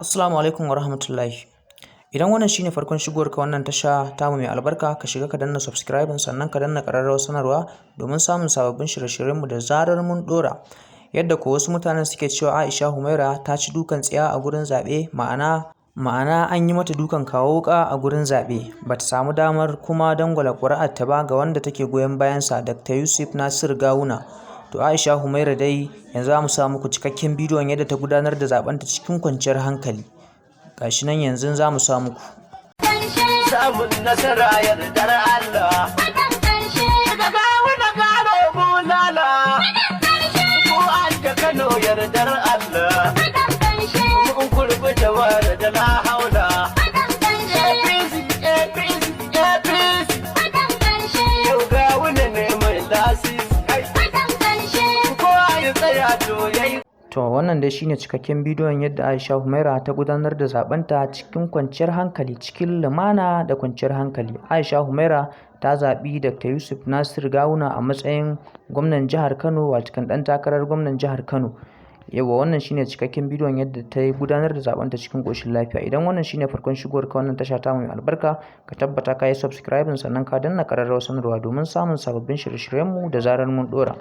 Assalamu alaikum wa rahmatullahi. Idan wannan shine farkon shigowarka wannan tasha tamu mai albarka, ka shiga ka danna subscribe, sannan ka danna ƙararrawar sanarwa domin samun sababbin shirye-shiryenmu da zarar mun ɗora. Yadda ko wasu mutanen suke cewa Aisha Humaira ta ci dukan tsiya a gurin zaɓe, ma'ana an yi mata dukan kawo wuƙa a gurin zaɓe, ba ta samu damar kuma dangwala ƙuri'arta ba ga wanda take goyon bayansa, Dr. Yusuf Nasir Gawuna. To, Aisha Humaira dai yanzu za mu sa muku cikakken bidiyon yadda ta gudanar da zaɓenta cikin kwanciyar hankali. Gashi nan yanzu za mu sa muku. Samun nasara yardar Allah. Daga wani garo bulala. Ko an da Kano yardar Allah. Mun kurbi jawar da la haula. APC, APC, APC. Yau ga wani ne mai lasisi. Kowa ya tsaya to yayi. To, wannan dai shine cikakken bidiyon yadda Aisha Humaira ta gudanar da zaɓenta cikin kwanciyar hankali, cikin lumana da kwanciyar hankali. Aisha Humaira ta zaɓi Dr. Yusuf Nasir Gawuna a matsayin gwamnan jihar Kano, wato ɗan takarar gwamnan jihar Kano. Yawwa, wannan shine cikakken bidiyon yadda ta gudanar da zaɓenta cikin ƙoshin lafiya. Idan wannan shine farkon shigowarka wannan tasha tamu mai albarka, ka tabbata ka yi subscribing, sannan ka danna ƙararrawar sanarwa domin samun sababbin shirye-shiryenmu da zarar mun ɗora.